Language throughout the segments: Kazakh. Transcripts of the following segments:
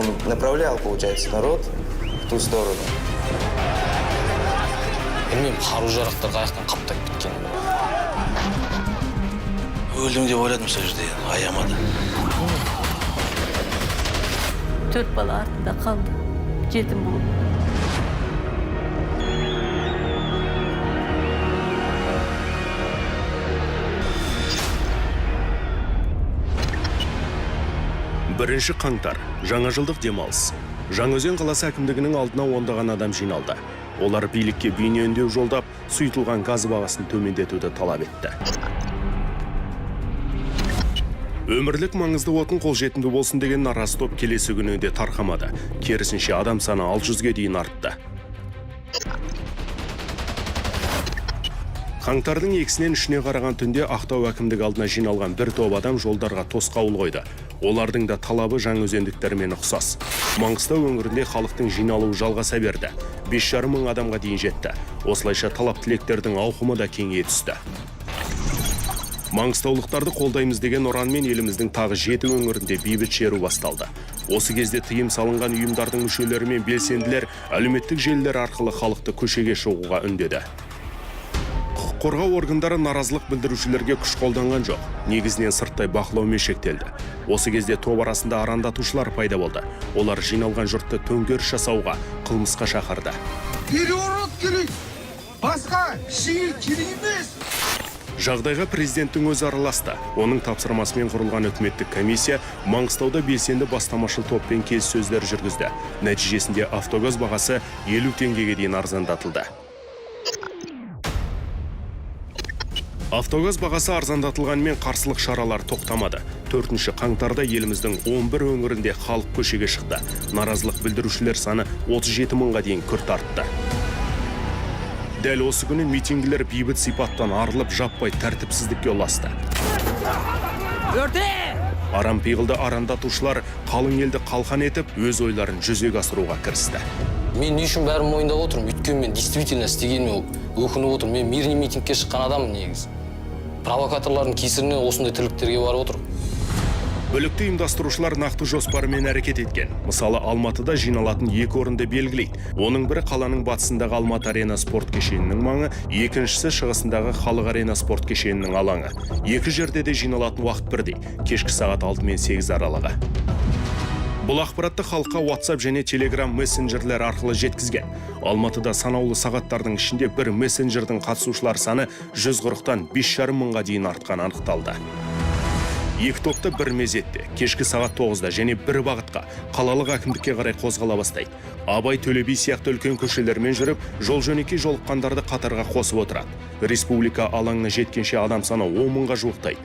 Он направлял, получается, народ в ту сторону. Білмеймін, қару жарақтар қай жақтан қаптап кеткенін. Өлдім деп ойладым сол жерде, аямады. Төрт бала артында қалды. Жетім болып. 1 қаңтар, жаңа жылдық демалыс. Жаңаөзен қаласы әкімдігінің алдына ондаған адам жиналды. Олар билікке бейне үндеу жолдап, сұйытылған газ бағасын төмендетуді талап етті. Өмірлік маңызды отын қолжетімді болсын деген наразы топ келесі күні де тарқамады. Керісінше, адам саны 600-ге дейін артты. Қаңтардың 2-сінен 3-іне қараған түнде Ақтау әкімдігі алдына жиналған бір топ адам жолдарға тосқауыл қойды. Олардың да талабы жаңаөзендіктермен ұқсас. Маңғыстау өңірінде халықтың жиналуы жалғаса берді. 5,5 мың адамға дейін жетті. Осылайша талап тілектердің ауқымы да кеңейе түсті. Маңғыстаулықтарды қолдаймыз деген ұранмен еліміздің тағы жеті өңірінде бейбіт шеру басталды. Осы кезде тыйым салынған ұйымдардың мүшелері мен белсенділер әлеуметтік желілер арқылы халықты көшеге шығуға үндеді. Құқық қорғау органдары наразылық білдірушілерге күш қолданған жоқ. Негізінен сырттай бақылаумен шектелді. Осы кезде топ арасында арандатушылар пайда болды. Олар жиналған жұртты төңкеріс жасауға, қылмысқа шақырды. Переворот керек, басқа ештеңе керек емес. Жағдайға президенттің өзі араласты. Оның тапсырмасымен құрылған үкіметтік комиссия Маңғыстауда белсенді бастамашыл топпен келіссөздер жүргізді. Нәтижесінде автогаз бағасы 50 теңгеге дейін арзандатылды. Автогаз бағасы арзандатылғанымен, қарсылық шаралар тоқтамады. 4 қаңтарда еліміздің 11 өңірінде халық көшеге шықты. Наразылық білдірушілер саны 37 мыңға дейін күрт артты. Дәл осы күні митингілер бейбіт сипаттан арылып, жаппай тәртіпсіздікке ұласты. Арам пиғылды арандатушылар қалың елді қалқан етіп, өз ойларын жүзеге асыруға кірісті. Мен не үшін бәрін мойындап отырмын? Өйткені мен действительно істегеніме өкініп отырмын. Мен мирный митингке шыққан адаммын негізі. Провокаторлардың кесірінен осындай тірліктерге барып отырмын. Бүлікті ұйымдастырушылар нақты жоспарымен әрекет еткен. Мысалы, Алматыда жиналатын екі орынды белгілейді. Оның бірі қаланың батысындағы Алматы Арена спорт кешенінің маңы, екіншісі шығысындағы Халық Арена спорт кешенінің алаңы. Екі жерде де жиналатын уақыт бірдей: кешкі сағат 6 мен 8 аралығы. Бұл ақпаратты халыққа WhatsApp және Telegram мессенджерлер арқылы жеткізген. Алматыда санаулы сағаттардың ішінде бір мессенджердің қатысушылар саны 140-тан 5,5 мыңға дейін артқаны анықталды. Екі топты бір мезетте, кешкі сағат 9-да және бір бағытқа, қалалық әкімдікке қарай қозғала бастайды. Абай, Төле би сияқты үлкен көшелермен жүріп, жол жөнекей жолыққандарды қатарға қосып отырады. Республика алаңына жеткенше адам саны 10 мыңға жуықтайды.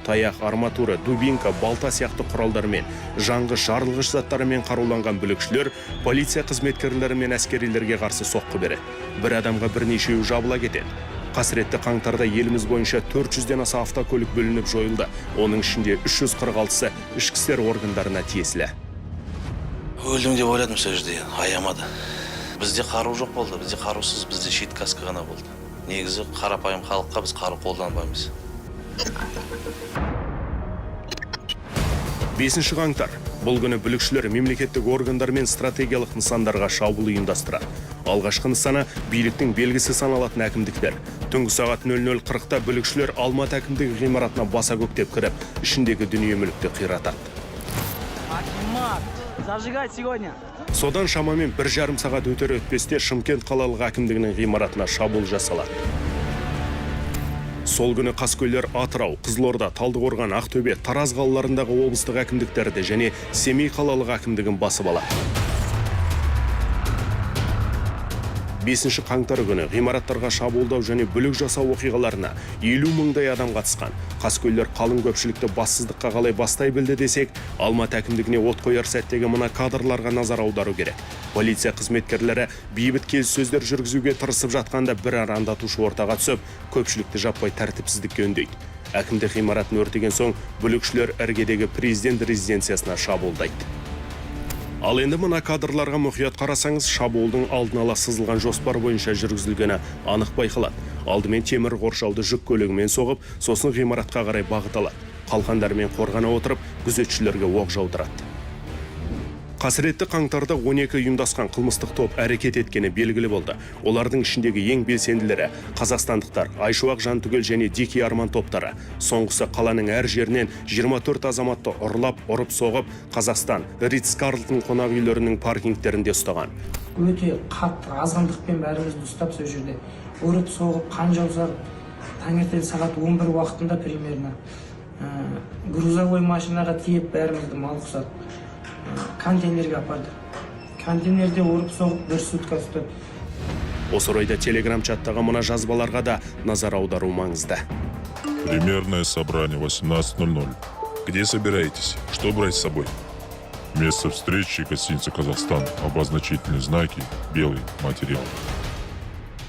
Таяқ, арматура, дубинка, балта сияқты құралдармен, жанғыш, жарылғыш заттарымен қаруланған бүлікшілер полиция қызметкерлері мен әскерилерге қарсы соққы береді. Бір адамға бірнешеуі жабыла кетеді. Қасіретті қаңтарда еліміз бойынша 400-ден аса автокөлік бүлініп жойылды. Оның ішінде 346-сы ішкі істер органдарына тиесілі. Өлдім деп ойладым сол жерде, аямады. Бізде қару жоқ болды, бізде қарусыз, бізде щит, каска ғана болды. Негізі қарапайым халыққа біз қару қолданбаймыз. 5 қаңтар. Бұл күні бүлікшілер мемлекеттік органдар мен стратегиялық нысандарға шабуыл ұйымдастырады. Алғашқы нысаны биліктің белгісі саналатын әкімдіктер. Түнгі сағат 00:40-та бүлікшілер Алматы әкімдігі ғимаратына баса көктеп кіріп, ішіндегі дүние мүлікті қиратады. Акимат, зажигать сегодня. Содан шамамен 1,5 сағат өтер өтпесте Шымкент қалалық әкімдігінің ғимаратына шабуыл жасалады. Сол күні қаскөйлер Атырау, Қызылорда, Талдықорған, Ақтөбе, Тараз қалаларындағы облыстық әкімдіктерді және Семей қалалық әкімдігін басып алады. 5 қаңтар күні ғимараттарға шабуылдау және бүлік жасау оқиғаларына 50 мыңдай адам қатысқан. Қаскөйлер қалың көпшілікті бассыздыққа қалай бастай білді десек, Алматы әкімдігіне от қояр сәттегі мына кадрларға назар аудару керек. Полиция қызметкерлері бейбіт келіссөздер жүргізуге тырысып жатқанда, бір арандатушы ортаға түсіп, көпшілікті жаппай тәртіпсіздікке үндейді. Әкімдік ғимаратын өртеген соң, бүлікшілер іргедегі президент резиденциясына шабуылдайды. Ал енді мына кадрларға мұқият қарасаңыз, шабуылдың алдын ала сызылған жоспар бойынша жүргізілгені анық байқалады. Алдымен темір қоршауды жүк көлігімен соғып, сосын ғимаратқа қарай бағыт алады. Қалқандармен қорғана отырып, күзетшілерге оқ жаудырады. Қасіретті қаңтарда 12 ұйымдасқан қылмыстық топ әрекет еткені белгілі болды. Олардың ішіндегі ең белсенділері қазақстандықтар Айшуақ Жантүгел және Дикий Арман топтары. Соңғысы қаланың әр жерінен 24 азаматты ұрлап, ұрып соғып, Қазақстан, Ритц Карлтон қонақ үйлерінің паркингтерінде ұстаған. Өте қатты азғындықпен бәрімізді ұстап, сол жерде ұрып соғып, қан жаусар. Таңертең сағат 11 уақытында примерно грузовой машинаға тиеп, бәрімізді мал құсап контейнерге апарды. Контейнерде ұрып соғып, бір сутка ұстады. Осы орайда телеграм чаттағы мына жазбаларға да назар аудару маңызды. Примерное собрание 18:00. Где собираетесь? Что брать с собой? Место встречи: гостиница «Казахстан». Обозначительные знаки. Белый материал.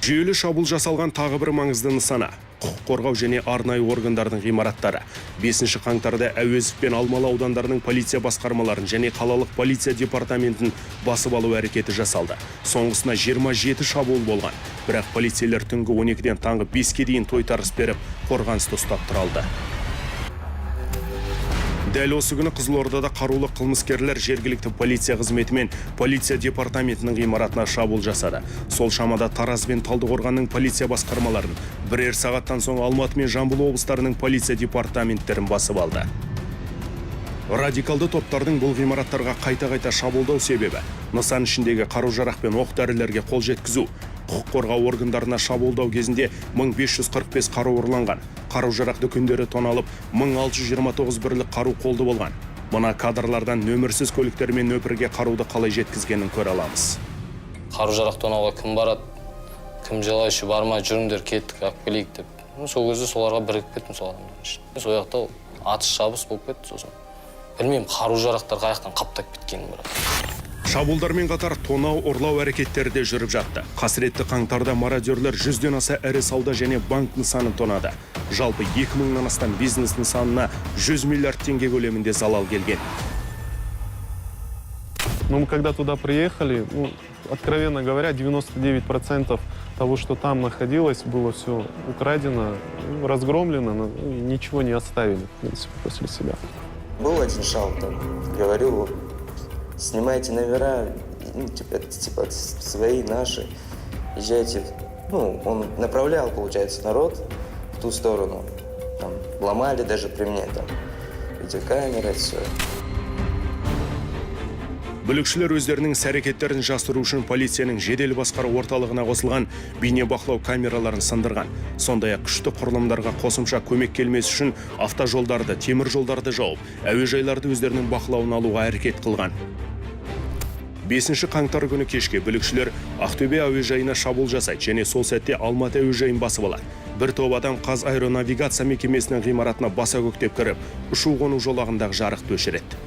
Жүйелі шабуыл жасалған тағы бір маңызды нысана – құқық қорғау және арнайы органдардың ғимараттары. 5 қаңтарда Әуезов пен Алмалы аудандарының полиция басқармаларын және қалалық полиция департаментін басып алу әрекеті жасалды. Соңғысына 27 шабуыл болған. Бірақ полицейлер түнгі 12-ден таңғы 5-ке дейін тойтарыс беріп, қорғанысты ұстап тұра алды. Дәл осы күні Қызылордада қарулы қылмыскерлер жергілікті полиция қызметі мен полиция департаментінің ғимаратына шабуыл жасады. Сол шамада Тараз бен Талдықорғанның полиция басқармаларын, бірер сағаттан соң Алматы мен Жамбыл облыстарының полиция департаменттерін басып алды. Радикалды топтардың бұл ғимараттарға қайта-қайта шабуылдау себебі – нысан ішіндегі қару-жарақ пен оқ-дәрілерге қол жеткізу. Құқық қорғау органдарына шабуылдау кезінде 1545 қару ұрланған. Қару-жарақ дүкендері тоналып, 1629 бірлік қару қолды болған. Мына кадрлардан нөмірсіз көліктер мен нөпірге қаруды қалай жеткізгенін көре аламыз. Қару жарақ тонауға кім барады, кім желающий бар ма, жүріңдер, кеттік, алып келейік деп. Ну, сол кезде соларға бірігіп кеттім, сол адамдардың ішіне. Сол жақта атыс шабыс болып кетті. Сосын білмеймін, қару жарақтар қай жақтан қаптап кеткенін, бірақ. Шабуылдармен қатар тонау, ұрлау әрекеттері де жүріп жатты. Қасіретті қаңтарда мародерлер 100-ден аса ірі сауда және банк нысанын тонады. Жалпы 2000-нан астам бизнес нысанына 100 миллиард теңге көлемінде залал келген. Но мы когда туда приехали, ну, откровенно говоря, 99% того, что там находилось, было все украдено, ну, разгромлено, но, ну, и ничего не оставили, в принципе, после себя. Был один шал там, говорил: «Снимайте номера, ну, типа, это, типа, свои, наши, езжайте». Ну, он направлял, получается, народ в ту сторону. Там ломали даже при мне там видеокамеры, все. Бүлікшілер өздерінің іс әрекеттерін жасыру үшін полицияның жедел басқару орталығына қосылған бейнебақылау камераларын сындырған. Сондай ақ күшті құрылымдарға қосымша көмек келмес үшін автожолдарды, темір жолдарды жауып, әуежайларды өздерінің бақылауына алуға әрекет қылған. 5 қаңтар күні кешке бүлікшілер Ақтөбе әуежайына шабуыл жасайды және сол сәтте Алматы әуежайын басып алады. Бір топ адам «Қазаэронавигация» мекемесінің ғимаратына баса көктеп кіріп, ұшу қону жолағындағы жарықты өшіреді.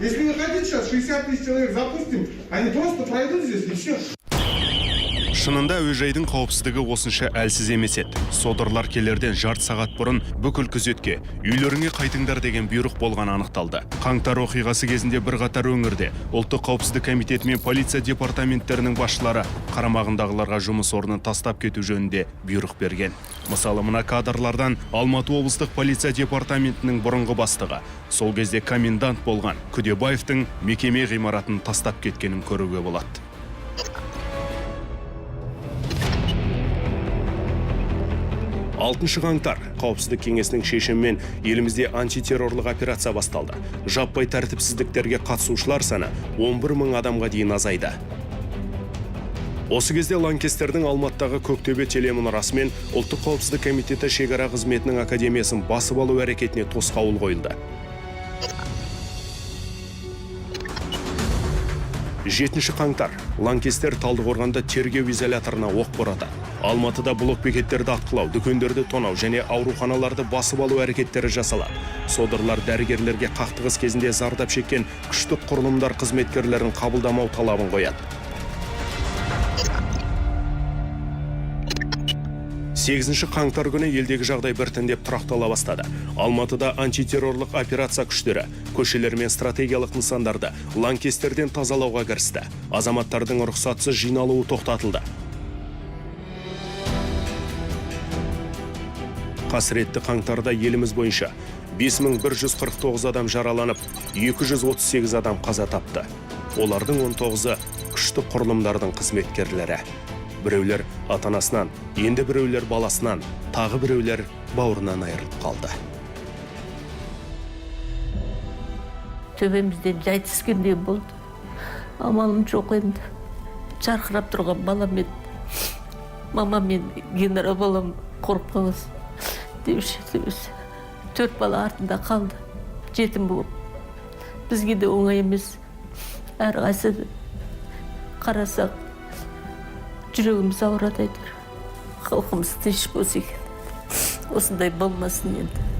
Если вы хотите, сейчас 60 тысяч человек запустим, они просто пройдут здесь, и все. Шынында әуежайдың қауіпсіздігі осынша әлсіз емес еді. Содырлар келерден жарты сағат бұрын бүкіл күзетке «үйлеріңе қайтыңдар» деген бұйрық болғаны анықталды. Қаңтар оқиғасы кезінде бірқатар өңірде Ұлттық қауіпсіздік комитеті мен полиция департаменттерінің басшылары қарамағындағыларға жұмыс орнын тастап кету жөнінде бұйрық берген. Мысалы, мына кадрлардан Алматы облыстық полиция департаментінің бұрынғы бастығы, сол кезде комендант болған Күдебаевтың мекеме ғимаратын тастап кеткенін көруге болады. 6 қаңтар. Қауіпсіздік кеңесінің шешімімен елімізде антитеррорлық операция басталды. Жаппай тәртіпсіздіктерге қатысушылар саны 11 мың адамға дейін азайды. Осы кезде лаңкестердің Алматыдағы Көктөбе телемұнарасы мен Ұлттық қауіпсіздік комитеті шекара қызметінің академиясын басып алу әрекетіне тосқауыл қойылды. 7 қаңтар. Лаңкестер Талдықорғанда тергеу изоляторына оқ боратады. Алматыда блок бекеттерді атқылау, дүкендерді тонау және ауруханаларды басып алу әрекеттері жасалады. Содырлар дәрігерлерге қақтығыс кезінде зардап шеккен күштік құрылымдар қызметкерлерін қабылдамау талабын қояды. 8 қаңтар күні елдегі жағдай біртіндеп тұрақтала бастады. Алматыда антитеррорлық операция күштері көшелер мен стратегиялық нысандарды лаңкестерден тазалауға кірісті. Азаматтардың рұқсатсыз жиналуы тоқтатылды. Қасіретті қаңтарда еліміз бойынша 5149 адам жараланып, 238 адам қаза тапты. Олардың 19-ы күштік құрылымдардың қызметкерлері. Біреулер ата-анасынан, енді біреулер баласынан, тағы біреулер бауырынан айырылып қалды. Төбемізден жай түскендей болды. Амалым жоқ енді. Жарқырап тұрған балам еді. Мама, мен генерал балам, қорықпаңыз деуші еді өзі. Төрт бала артында қалды жетім болып. Бізге де оңай емес. Әрқайсысы қарасақ, жүрегіміз ауырады әйтеуір. Халқымыз тыныш болса екен, осындай болмасын енді.